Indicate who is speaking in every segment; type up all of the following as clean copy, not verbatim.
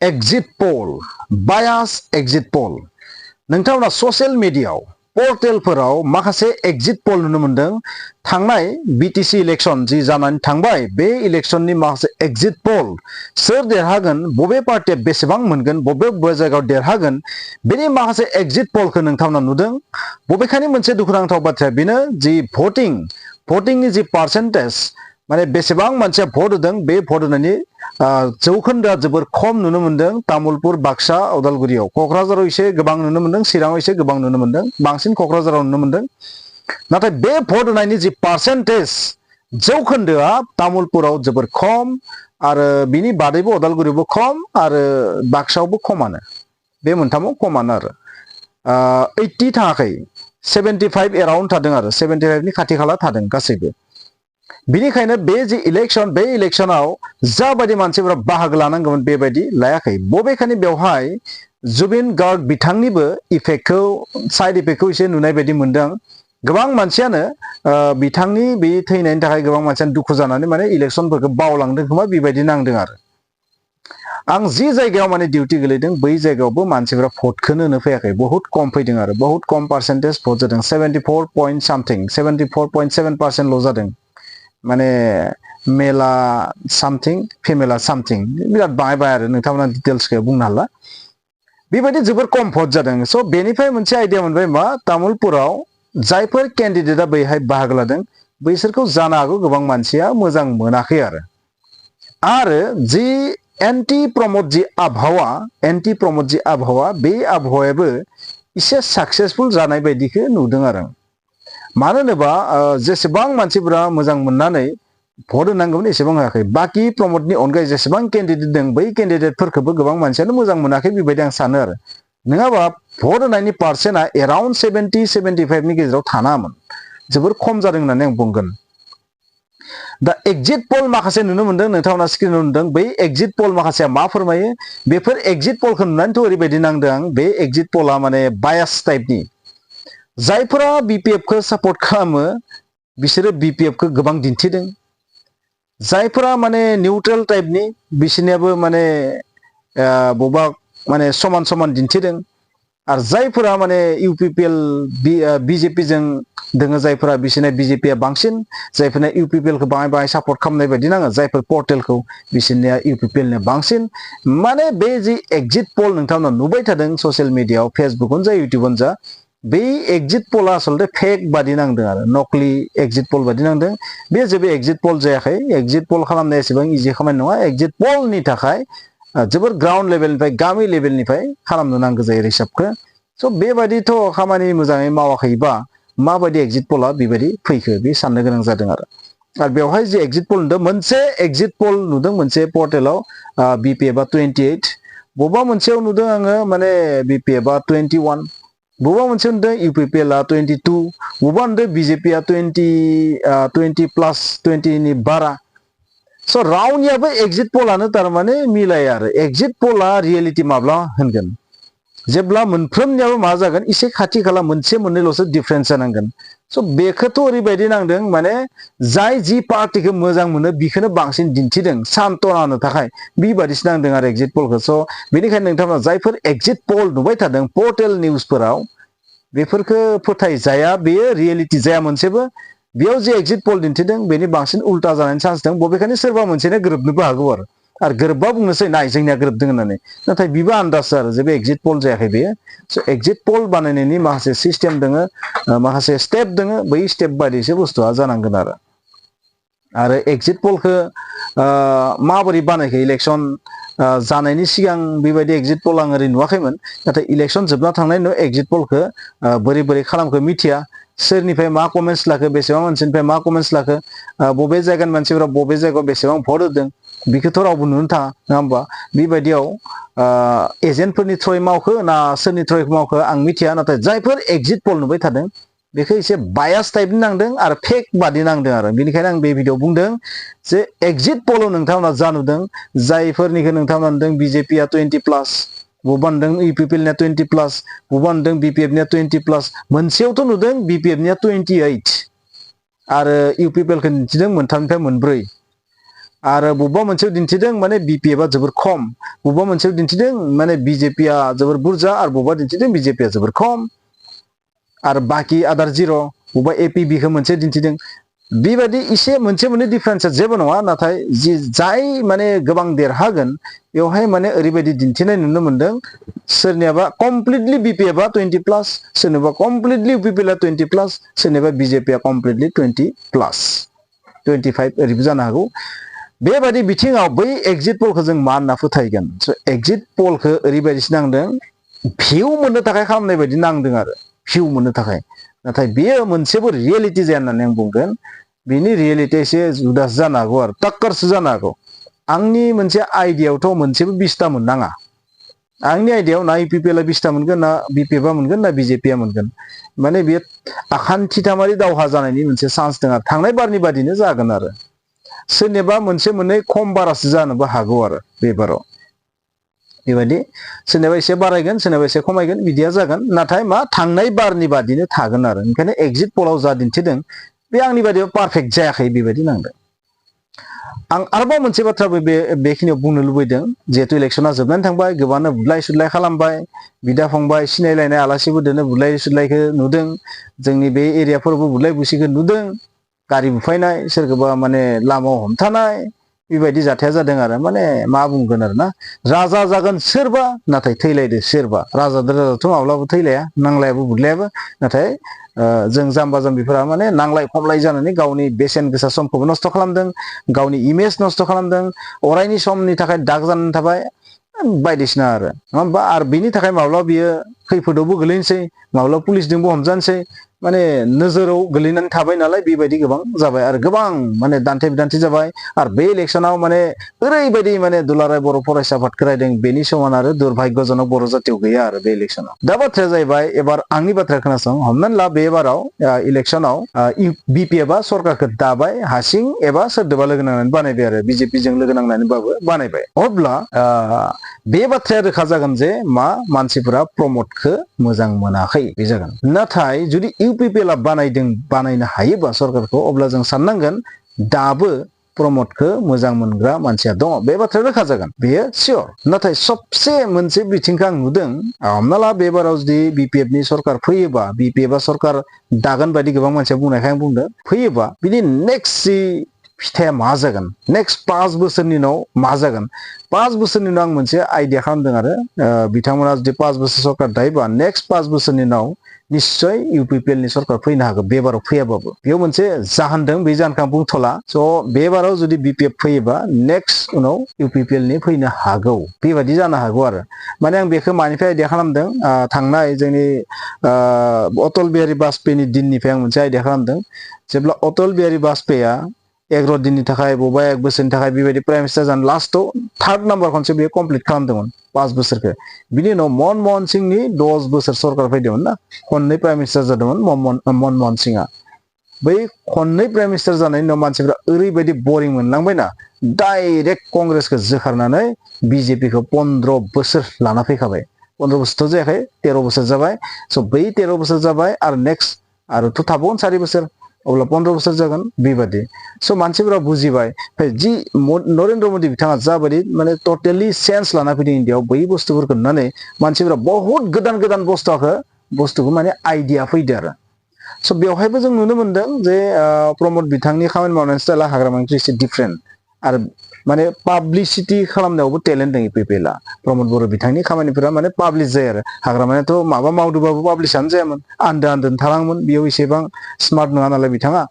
Speaker 1: exit poll, bias exit poll. नोंथांमोना social मीडियायाव पर्टेलफोराव माखासे exit poll नुनो मोनदों थांनाय बीटीसी इलेक्शन जि जानानै थांबाय बे इलेक्शननि माखासे एक्जिट पोल सोर देरहागोन बबे पार्टिया बेसेबां मोनगोन बबे जायगायाव देरहागोन बेनि माखासे एक्जिट पोलखौ नोंथांमोना नुदों बबेखानि मोनसे दुखुनांथाव बाथ्राया बेनो जि भटिंनि जि पार्सेन्टेज माने बेसेबां मानसिया भट होदों बे भट होनायनि जौखोन्दोआ जोबोर खम नुनो मोनदों तामुलपुर बाक्सा उदालगुरियाव क'क्राझाराव एसे गोबां नुनो मोनदों चिराङाव एसे गोबां नुनो मोनदों बांसिन क'क्राझाराव नुनो मोनदों नाथाय बे भट होनायनि जि पार्सेन्टेज जौखोन्दोआ तामुलपुराव जोबोर खम आरो बिनि बादैबो उदालगुरियावबो खम आरो बाक्सायावबो खमानो बे मोनथामाव खमानो आरो 80 थाङाखै 75 एराउन्ड थादों आरो 75 नि खाथि खाला थादों गासैबो बिनिखायनो बे जि इलेक्शन बे इलेक्शनाव जाबायदि मानसिफोरा बाहागो लानांगौमोन बेबायदि लायाखै बबेखानि बेवहाय जुबिन गार्ग बिथांनिबो इफेक्टखौ साइड इफेक्टखौ एसे नुनाय बायदि मोनदों गोबां मानसियानो बिथांनि बे थैनायनि थाखाय गोबां मानसियानो दुखु जानानै माने इलेक्शनफोरखौ बावलांदों खोमा बेबायदि नांदों आरो आं जि जायगायाव माने डिउटी गोलैदों बै जायगायावबो मानसिफोरा भटखौनो होनो फैयाखै बहुत कम फैदों आरो बहुत कम पार्सेन्टेज भट जादों 74 पॉइंट समथिं 74.7% ल' जादों माने मेला सामथिं फेमेला सामथिं बिराद बाङाय आरो नोंथांमोना डिटेल्सखौ बुंनो हाला बेबायदि जोबोर कम भट जादों स' बेनिफ्राय मोनसे आइडिया मोनबाय मा तामुलपुराव जायफोर केन्डिडेटआ बैहाय बाहागो लादों बैसोरखौ जानो हागौ गोबां मानसिया मोजां मोनाखै आरो जि एन्टि प्रमोट जि आबहावा बे आबहावायाबो एसे साक्सेसफुल जानाय बायदिखौ नुदों आरो मानो होनोबा जेसेबां मानसिफोरा मोजां मोननानै भट होनांगौमोन एसेबां होआखै बाकी प्रमोटनि अनगायै जेसेबां केन्डिडेट दं बै केन्डिडेटफोरखौबो गोबां मानसियानो मोजां मोनाखै बेबायदि आं सानो आरो नङाबा भट होनायनि पार्सेन्टआ एराउन्ड 70-75 नि गेजेराव थानामोन जोबोर खम जादों होननानै आं बुंगोन दा एक्जिट पोल माखासे नुनो मोनदों नोंथांमोना स्क्रिनाव नुदों बै एक्जिट पोल माखासेया मा फोरमायो बेफोर एक्जिट पोलखौ नुनानैथ' ओरैबायदि नांदों आं बे एक्जिट पोला माने बायास टाइपनि जायफोरा बीपीएफखौ सापर्ट खालामो बिसोरो बीपीएफखौ गोबां दिन्थिदों जायफोरा माने निउट्रेल टाइपनि बिसोरनियाबो माने बबा माने समान दिन्थिदों आरो जायफोरा माने इउपिपिएल बीजेपीजों दोङो जायफोरा बिसोरना बीजेपीया बांसिन जायफोरना इउपिपिएलखौ बाङाय सापर्ट खालामनाय बायदि नाङो जायफोर पर्टेलखौ बिसोरनिया इउपिपिएलनिया बांसिन माने बे जि एक्जिट पोल नोंथांमोना नुबाय थादों ससियेल मिडियायाव फेसबुकआवनो जा इउटिउबआवनो जा बे एक्जिट पोला आसलते फेक बादि नांदों आरो नकलि एक्जिट पोल बादि नांदों बे जेबो एक्जिट पोल जायाखै एक्जिट पोल खालामनाया एसेबां इजि खामानि नङा एक्जिट पोलनि थाखाय जोबोर ग्राउन्ड लेभेलनिफ्राय गामि लेभेलनिफ्राय खालामनो नांगौ जायो हिसाबखौ स' बेबायदिथ' खामानि मोजाङै मावाखैबा माबायदि एक्जिट पोला बेबायदि फैखो बे साननो गोनां जादों आरो बेवहाय जे एक्जिट पोल नुदों मोनसे एक्जिट पोल नुदों मोनसे पर्टेलाव बीपीएफआ 28 बबेबा मोनसेयाव नुदों आङो माने बीपीएफआ 21 बबेबा मोनसे नुदों इउपिपिएलआ 22 बबेबा नुदों बीजेपीआ 20 नि बारा स' रावनियाबो एक्जिट पोलानो तारमाने मिलाया आरो एक्जिट पोला रियेलिटि माब्ला होनगोन जेब्ला मोनफ्रोमनियाबो मा जागोन एसे खाथि खाला मोनसे मोननैल'सो डिफारेन्स जानांगोन स' बेखौथ' ओरैबायदि नांदों माने जाय जि पार्टिखौ मोजां मोनो बिखौनो बांसिन दिन्थिदों सान्त्वना होनो थाखाय बेबादिसो नांदों आरो एक्जिट पोलखौ स' बेनिखायनो नोंथांमोना जायफोर एक्जिट पोल नुबाय थादों पर्टेल निउसफोराव बेफोरखौ फोथायजाया बेयो रियेलिटि जाया मोनसेबो बेयाव जे एक्जिट पोल दिन्थिदों बेनि बांसिन उल्टा जानायनि चान्स दं बबेखानि सोरबा मोनसेनो गोरोबनोबो हागौ आरो गोरोबबा बुंनोसै नाय जोंनिया गोरोबदों होननानै नाथाय बिबो आन्दाज आरो जेबो एक्जिट पोल जायाखै बेयो स' एक्जिट पोल बानायनायनि माखासे सिस्टेम दोङो माखासे स्टेप दोङो बै स्टेप बायदिसो बुस्थुआ जानांगोन आरो एक्जिट पोलखौ माबोरै बानायखो इलेक्शन जानायनि सिगां बेबायदि एक्जिट पोल आं ओरै नुवाखैमोन नाथाय इलेक्शन जोबना थांनायनि उनाव एक्जिट पोलखौ बोरै खालामखो मिथिया सोरनिफ्राय मा कमेन्ट्स लाखो बेसेबां मानसिनिफ्राय मा कमेन्ट्स लाखो बबे जायगानि मानसिफोरा बबे जायगायाव बेसेबां भट होदों बेखौथ' रावबो नुनो थाङा नङा होमबा बेबायदियाव एजेन्टफोरनि थ्रयै मावखो ना सोरनि थ्रयै मावखो आं मिथिया नाथाय जायफोर एक्जिट पोल नुबाय थादों बेखौ एसे बायास टाइपनि नांदों आरो फेक बादि नांदों आरो बेनिखायनो आं बे भिडिअ बुंदों जे एक्जिट पोलाव नोंथांमोना जा नुदों जायफोरनिखौ नोंथांमोना नुदों बीजेपीआ 20+ बबेबा नुदों इउपिपिएलनिया 20+, बबेबा नुदों बीपीएफनिया 20+, मोनसेयावथ' नुदों बीपीएफनिया 28 आरो इउपिपिएलखौ दिन्थिदों 3निफ्राय 4 आरो बबेबा मोनसेयाव दिन्थिदों माने बिपिएफआ जोबोर खम, बबेबा मोनसेयाव दिन्थिदों माने बिजेपिया जोबोर बुरजा आरो बबेबा दिन्थिदों बिजेपिया जोबोर खम आरो बाखि आदार जिर', बबेबा एपिबिखौ मोनसे दिन्थिदों। बेबायदि एसे मोनसे मोननै डिफारेन्सआ जेबो नङा, नाथाय जाय माने गोबां देरहागोन बेवहाय माने ओरैबायदि दिन्थिनाय नुनो मोनदों, सोरनियाबा कमप्लिटलि बिपिएफआ 20+, सोरनिबा कमप्लिटलि इउपिपिएलआ 20+, सोरनिबा बिजेपिया कमप्लिटलि 20+, 25 ओरैबो जानो हागौ। बेबायदि बिथिङाव बै एग्जिट पलखौ जों मा होनना फोथायगोन? एग्जिट पलखौ ओरैबायदिसो नांदों, भिउ मोननो थाखाय खालामनाय बायदि नांदों आरो, भिउ मोननो थाखाय। नाथाय बेयो मोनसेबो रियेलिटि जाया होननानै आं बुंगोन। बिनि रियेलिटिया एसे जुदासो जानो हागौ आरो टाक्कारसो जानो हागौ। आंनि मोनसे आइडियायावथ' मोनसेबो 20ता मोननाङा। आंनि आइडियायाव ना इउपिपिएलआ 20ता मोनगोन, ना बिपिएफआ मोनगोन, ना बिजेपिया मोनगोन। माने बेयो आखान्थिथामारि दावहा जानायनि मोनसे चान्स दं आरो थांनाय बारनि बादिनो जागोन आरो सोरनिबा मोनसे मोननै खम बारासो जानोबो हागौ आरो बे बाराव। बेबायदि सोरनिबा एसे बारायगोन, सोरनिबा एसे खमायगोन, बिदिया जागोन। नाथाय मा थांनाय बारनि बादिनो थागोन आरो। ओंखायनो एग्जिट पलाव जा दिन्थिदों बे आंनि बादियाव पारफेक्ट जायाखै बेबायदि नांदों। आं आरोबाव मोनसे बाथ्राबो बेखिनियाव बुंनो लुबैदों। जिहेतु इलेक्सना जोबनानै थांबाय, गोबांनो बुलाय सुलाय खालामबाय, बिदा फंबाय सिनायलायनाय आलासिबो दोनो बुलाय सुलायखौ नुदों। जोंनि बे एरियाफोरावबो बुलाय बुसिखौ नुदों, गारि बुफायनाय, सोरखौबा माने लामायाव हमथानाय, बेबायदि जाथाया जादों आरो। माने मा बुंगोन आरो ना, राजा जागोन सोरबा नाथाय थैलायदो सोरबा। राजाथ' माब्लाबो थैलाया, नांलायाबो बुदलायाबो। नाथाय जों जाम्बा जाम्बिफोरा माने नांलाय खमलाय जानानै गावनि बेसेन गोसा समखौबो नस्थ' खालामदों, गावनि इमेज नस्थ' खालामदों, अरायनि समनि थाखाय दाग जानानै थाबाय बायदिसिना आरो, नङा होमबा? आरो बिनि थाखाय माब्लाबा बियो खैफोदावबो गोलैनोसै, माब्लाबा पुलिसजोंबो हमजानोसै, माने नोजोराव गोलैनानै थाबाय नालाय बेबायदि गोबां जाबाय आरो गोबां माने दान्थे बिदान्थे जाबाय। आरो बे इलेक्सनाव माने ओरैबायदि माने दुलाराय बर' फरायसा आफादखौ रायदों, बेनि समान आरो दुर्भाग्यजनक बर' जातियाव गैया आरो बे इलेक्सनाव। दा बाथ्राया जाहैबाय, एबार आंनि बाथ्रा खोनासं। हमनानै ला बे बाराव इलेक्सनाव बिपिएफआ सरकारखौ दाबाय हासिं एबा सोरदोबा लोगो नांनानै बानायबाय आरो, बिजेपिजों लोगो नांनानैबाबो बानायबाय। अब्ला बे बाथ्राया रोखा जागोन जे मा मानसिफोरा प्रमदखौ मोजां मोनाखै, बे जागोन। नाथाय जुदि इउपिपिएलआ बानायनो हायोबा सरकारखौ, अब्ला जों साननांगोन दाबो प्रमदखौ मोजां मोनग्रा मानसिया दङ, बे बाथ्राया रोखा जागोन, बेयो सियर। नाथाय सबसे मोनसे बिथिंखौ आं नुदों, हमना ला बे बाराव जुदि बिपिएफनि सरकार फैयोबा, बिपिएफआ सरकार दागोन बायदि गोबां मानसिया बुंनायखाय आं बुंदों, फैयोबा बिनि नेक्स्ट फिथाइया मा जागोन, नेक्स्ट 5 बोसोरनि उनाव मा जागोन। 5 बोसोरनि उनाव आं मोनसे आइडिया खालामदों आरो बिथांमोना जुदि 5 बोसोर सरकार दायोबा, नेक्स्ट 5 बोसोरनि उनाव निश्चय इउपिपिएलनि सरकार फैनो हागौ, बे बाराव फैयाबाबो। बेयाव मोनसे जाहोन दं, बे जाहोनखौ आं बुंथ'ला। स' बे बाराव जुदि बिपिएफ फैयोबा नेक्स्ट उनाव इउपिपिएलनि फैनो हागौ, बेबायदि जानो हागौ आरो। माने आं बेखौ मानिफ्राय आइडिया खालामदों, थांनाय जोंनि अटल बिहारि बाजपेयीनि दिननिफ्राय आं मोनसे आइडिया खालामदों। जेब्ला अटल बिहारि बाजपेयीया 11 दिननि थाखाय, बबेबा 1 बोसोरनि थाखाय बेबायदि प्राइम मिनिस्टार जानो लास्टआव 3rd नाम्बार खनसे बेयो कमप्लिट खालामदोंमोन 5 बोसोरखौ। बिनि उनाव मनमोहन सिंहनि 10 बोसोर सरकार फैदोंमोन ना, खननै प्राइम मिनिस्टार जादोंमोन मनमोहन सिंहआ। बै खननै प्राइम मिनिस्टार जानायनि उनाव मानसिफ्रा ओरैबायदि बरिं मोनलांबायना, डाइरेक्ट कंग्रेसखौ जोखारनानै बिजेपिखौ 15 बोसोर लाना फैखाबाय। 15 बोसोरथ' जायाखै, 13 बोसोर जाबाय। स' बै 13 बोसोर जाबाय आरो नेक्स्ट आरोथ' थाबावगोन 4 बोसोर, अब्ला 15 बोसोर जागोन बेबादि। स' मानसिफोरा बुजिबाय, जि नरेन्द्र मदि बिथाङा जाबायदि माने टटेलि चेन्ज लाना फैदों इन्डियाआव, बै बुस्थुफोरखौ नुनानै मानसिफोरा बहुत गोदान गोदान बुस्थुखौ माने आइडिया फैदो आरो। स' बेवहायबो जों नुनो मोनदों जे प्रमद बिथांनि खामानि मावनायनि स्टाइला हाग्रामानिख्रुइ एसे डिफारेन्ट आरो माने पाब्लिसिटि खालामनायावबो टेलेन्ट दङ इउपिपिएलआ। प्रमद बर' बिथांनि खामानिफोरा माने पाब्लिस जायो आरो। हाग्रामायाथ' माबा मावदोंबाबो पाब्लिसआनो जायामोन, आन्दो आन्दोनो थालाङोमोन, बेयाव एसेबां स्मार्ट नङा नालाय बिथाङा।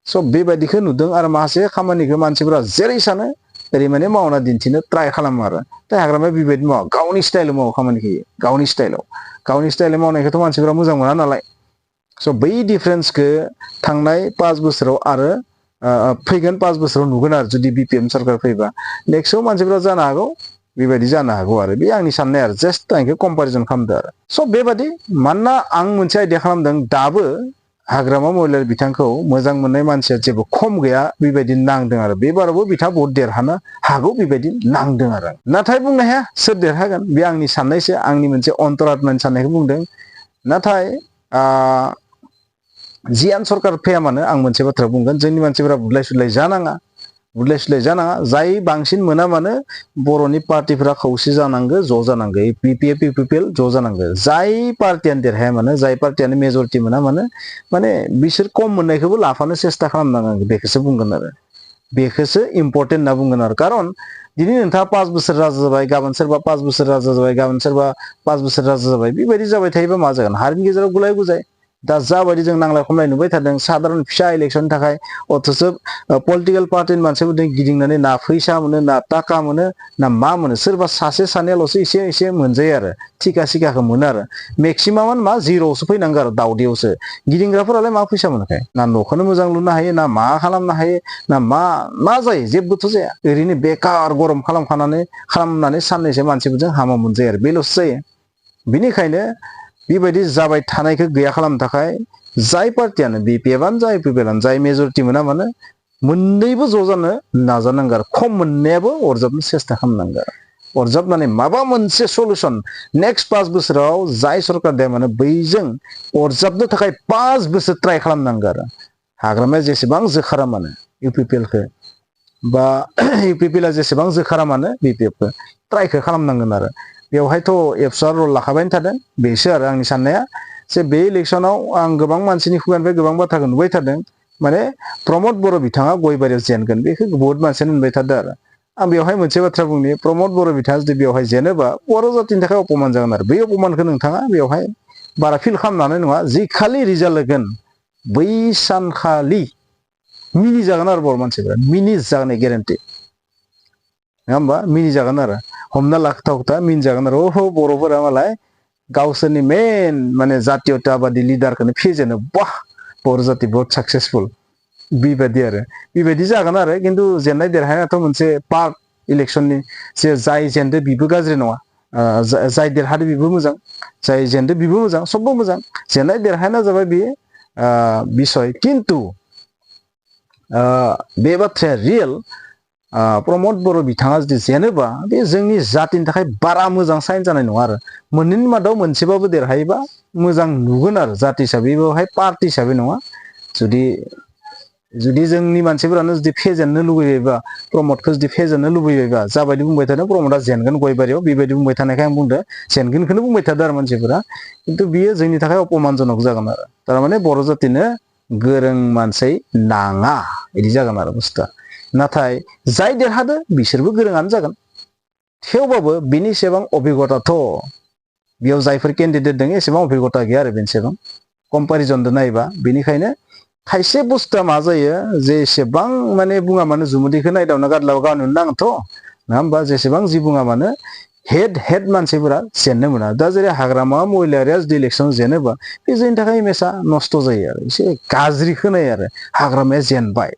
Speaker 1: स' बेबायदिखौ नुदों आरो माखासे खामानिखौ मानसिफोरा जेरै सानो ओरै माने मावना दिन्थिनो ट्राय खालामो आरो। दा हाग्रामाया बेबायदि मावा, गावनि स्टाइलाव मावो खामानिखौ, गावनि स्टाइलाव मावनायखौथ' मानसिफोरा मोजां मोना नालाय। स' बै डिफारेन्सखौ थांनाय 5 बोसोराव आरो फैगोन 5 बोसोराव नुगोन आरो जुदि बिपिएम सरकार फैबा। नेक्स्टआव मानसिफोरा जानो हागौ बेबायदि जानो हागौ आरो, बे आंनि साननाय आरो। जास्ट आं बेखौ कम्पेरिजन खालामदों आरो। स' बेबादि मानोना आं मोनसे आइडिया खालामदों, दाबो हाग्रामा महिलारि बिथांखौ मोजां मोननाय मानसिया जेबो खम गैया बेबायदि नांदों आरो। बे बारावबो बिथाङा बहुत देरहानो हागौ बेबायदि नांदों आरो। नाथाय बुंनो हाया सोर देरहागोन, बे आंनि साननायसो, आंनि मोनसे अन्तरात्मानि साननायखौ बुंदों। नाथाय जियानो सरकार फैया मानो आं मोनसे बाथ्रा बुंगोन, जोंनि मानसिफोरा बुलाय सुलाय जानाङा। बुलाय सुलाय जानाङा जाय बांसिन मोना मानो बर'नि पार्टिफोरा खौसे जानांगो ज' जानांगो बिपिएफ इउपिपिएल ज' जानांगो जाय पार्टियानो देरहाया मानो जाय पार्टियानो मेजरिटि मोना मानो माने बिसोर खम मोननायखौबो लाफानो सेस्था खालामनांगोन बेखौसो बुंगोन आरो बेखौसो इम्पर्टेन्ट होनना बुंगोन आरो खारन दिनै नोंथाङा 5 बोसोर राजा जाबाय गाबोन सोरबा 5 बोसोर राजा जाबाय गाबोन सोरबा 5 बोसोर राजा जाबाय बेबायदि जाबाय थायोबा मा जागोन हारिनि गेजेराव गुलाय गुजाय दा जाबायदि जों नांलाय खमलाय नुबाय थादों साधारन फिसा इलेक्शननि थाखाय अथ'स' पलिटिकेल पार्टिनि मानसिफोरजों गिदिंनानै ना फैसा मोनो ना थाखा मोनो ना मा मोनो सोरबा सासे सानैयाल'सो एसे एसे मोनजायो आरो थिखा सिखाखौ मोनो आरो मेक्सिमामानो मा जिर'आवसो फैनांगौ आरो दावदैयावसो गिदिंग्राफोरालाय मा फैसा मोनखाय ना न'खौनो मोजां लुनो हायो ना मा खालामनो हायो ना मा जायो जेबोथ' जाया ओरैनो बेकार गरम खालामनानै साननैसो मानसिफोरजों हामा मोनजायो आरो बेल'सो जायो बेनिखायनो बेबायदि जाबाय थानायखौ गैया खालामनो थाखाय जाय पार्टियानो बिपिएफआनो जा इउपिपिएलआनो जाय मेजरिटि मोना मानो मोननैबो ज' जानो नाजानांगौ आरो खम मोननायाबो अरजाबनो सेस्था खालामनांगौ आरो अरजाबनानै माबा मोनसे सलुसन नेक्स्ट 5 बोसोराव जाय सरकार दे मानो बैजों अरजाबनो थाखाय 5 बोसोर ट्राय खालामनांगौ आरो हाग्रामाया जेसेबां जोखारा मानो इउपिपिएलखौ बा इउपिपिएलआ जेसेबां जोखारा मानो बिपिएफखौ ट्रायखौ खालामनांगोन आरो बेवहायथ' एबसुआ रल लाखाबायनो थादों बेसो आरो आंनि साननाया जे बे इलेक्सनाव आं गोबां मानसिनि खुगानिफ्राय गोबां बाथ्राखौ नुबाय थादों माने प्रमद बर' बिथाङा गयबारियाव जेनगोन बेखौ बहुत मानसियानो नुबाय थादों आरो आं बेवहाय मोनसे बाथ्रा बुंनि प्रमद बर' बिथाङा जुदि बेवहाय जेनोबा बर' जातिनि थाखाय अपमान जागोन आरो बै अपमानखौ नोंथाङा बेवहाय बारा फिल खालामनानै नङा जि खालि रिजाल्ट होगोन बै सानखालि मिनि जागोन आरो बर' मानसिफोरा मिनि जागोन गेरेन्टि नङा होमबा मिनि जागोन आरो हमना लाखोथा मिनि जागोन आरो अह बर'फोरा मालाय गावसोरनि मेन माने जातीयताबादि लिडारखौनो फेजेनो बाह बर' जाति बहुत साक्सेसफुल बेबायदि आरो बेबायदि जागोन आरो खिन्थु जेननाय देरहानायाथ' मोनसे पार्ट इलेक्सननि जे जाय जेनदो बिबो गाज्रि नङा जाय देरहादो बिबो मोजां जाय जेनदो बिबो मोजां सबबो मोजां जेननाय देरहानाया जाबाय बेयो बिसय खिन्थु बे बाथ्राया रियेल प्रमद बर' बिथाङा जुदि जेनोबा बे जोंनि जातिनि थाखाय बारा मोजां साइन जानाय नङा आरो मोननैनि मादाव मोनसेबाबो देरहायोबा मोजां नुगोन आरो जाति हिसाबै बेवहाय पार्टि हिसाबै नङा जुदि जोंनि मानसिफोरानो जुदि फेजेननो लुबैयोबा प्रमदखौ जुदि फेजेननो लुबैयोबा जाबायदि बुंबाय थादों प्रमदआ जेनगोन गयबारियाव बेबायदि बुंबाय थानायखाय आं बुंदों जेनगोनखौनो बुंबाय थादों आरो मानसिफोरा खिन्थु बियो जोंनि थाखाय अपमानजनक जागोन आरो थारमाने बर' जातिनो गोरों मानसि नाङा बिदि जागोन आरो बुस्थुआ नाथाय जाय देरहादो बिसोरबो गोरोङानो जागोन थेवबाबो बिनि एसेबां अभिगताथ' बेयाव जायफोर केन्डिडेट दङ एसेबां अभिगता गैया आरो बेसेबां कम्पेरिजनजों नायोबा बेनिखायनो खायसे बुस्थुआ मा जायो जे एसेबां माने बुङा मानो जुमुदैखौ नायदावना गारलाबा गावनो नाङाथ' नङा होमबा जेसेबां जि बुङा मानो हेड मानसिफोरा जेननो मोना दा जेरै हाग्रामा महिलारिया जुदि इलेक्सन जेनोबा बे जोंनि थाखाय इमेजआ नस्थ' जायो आरो एसे गाज्रि खोनायो आरो हाग्रामाया जेनबाय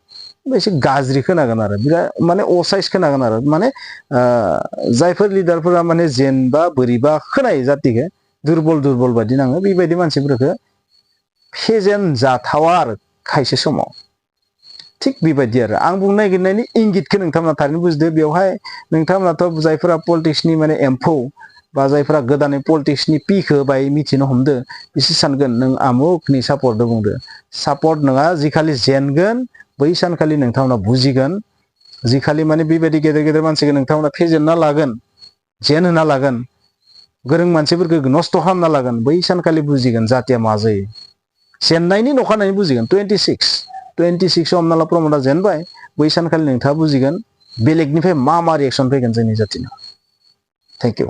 Speaker 1: एसे गाज्रि खोनागोन आरो बिराद माने असाइस खोनागोन आरो माने जायफोर लिडारफोरा माने जेनबा बोरैबा खोनायो जातिखौ दुरबल बायदि नाङो बेबायदि मानसिफोरखौ फेजेन जाथावा आरो खायसे समाव थिग बेबायदि आरो आं बुंनो नागिरनायनि इंगितखौ नोंथांमोना थारैनो बुजिदो बेवहाय नोंथांमोनाथ' जायफोरा पलिटिक्सनि माने एम्फौ बा जायफोरा गोदानै पलिटिक्सनि पिखौ बाय मिथिनो हमदो बिसोर सानगोन नों आमुकनि सापर्टदो बुंदो सापर्ट नङा जिखालि जेनगोन बै सानखालि नोंथांमोना बुजिगोन जिखालि माने बेबायदि गेदेर मानसिखौ नोंथांमोना फेजेनना लागोन जेन होना लागोन गोरों मानसिफोरखौ नस्थ' खालामना लागोन बै सानखालि बुजिगोन जातिया मा जायो जेननायनि नखानायै बुजिगोन 26 हमना ला प्रमदा जेनबाय बै सानखालि नोंथाङा बुजिगोन बेलेगनिफ्राय मा रिएक्सन फैगोन जोंनि जातिनाव थेंक इउ